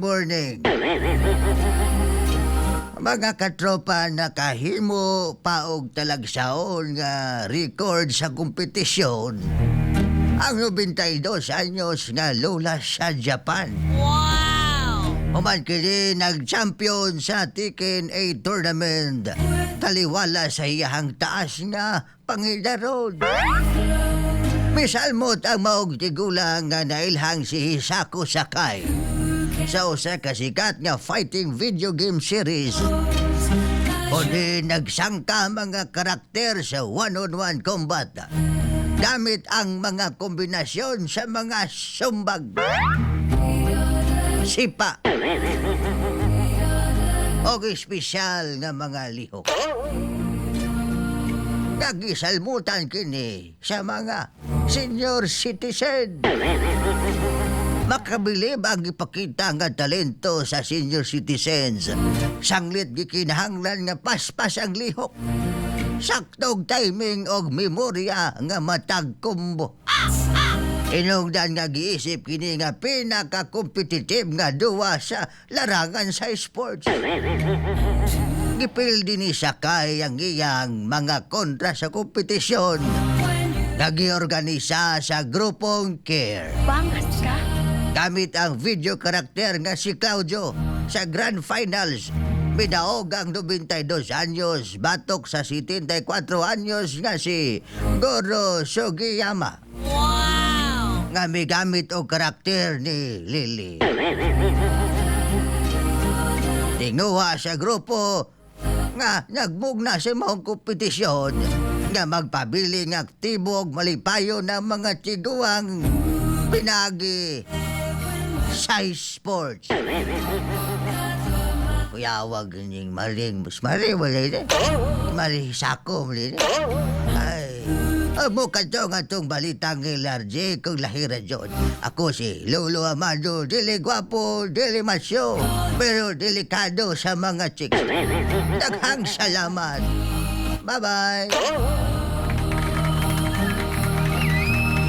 Morning. Mga katropa, nakahimo pa og talagsaon nga record sa kompetisyon ang 92 anyos nga lola sa Japan. Wow! Human kini nag-champion sa Tekken 8 tournament. Taliwala sa iyahang taas nga pangidaron. Misalmot ang maog tigulang nga nailhang si Hisako Sakai sa usa ka sikat nga fighting video game series. O di nagsangka mga karakter sa one-on-one combat gamit ang mga kombinasyon sa mga sumbag, sipa, o espesyal nga mga lihok. Nagisalmutan kini sa mga senior citizen. Makabilib ang ipakita nga talento sa senior citizens. Sanglit gikinahanglan nga paspas ang lihok, saktog timing og memorya nga matag combo. Inugdan nga giisip kini nga pinaka-competitive nga duwa sa larangan sa sports. Gipildi ni Sakai ang iyang mga kontra sa kompetisyon. Nagiorganisa sa grupong CARE. Bangas ka? Gamit ang video karakter nga si Claudio sa Grand Finals, midaog ang 92 anyos batok sa 74 anyos nga si Goro Sugiyama nga migamit og karakter ni Lily. Tinguha sa grupo nga nagmugna sa maong kompetisyon nga magpabiling aktibo og malipayon ng mga tiguang pinagi sa sports. Kuyawag ning maling mas mali wala ni. Mali sako mali ni. Ay, amo kadto nga tong balitang LRJ kung lahi radyon. Ako si Lolo Amado, dili gwapo, dili masyo, pero delikado sa mga chicks. Daghang salamat. Bye-bye.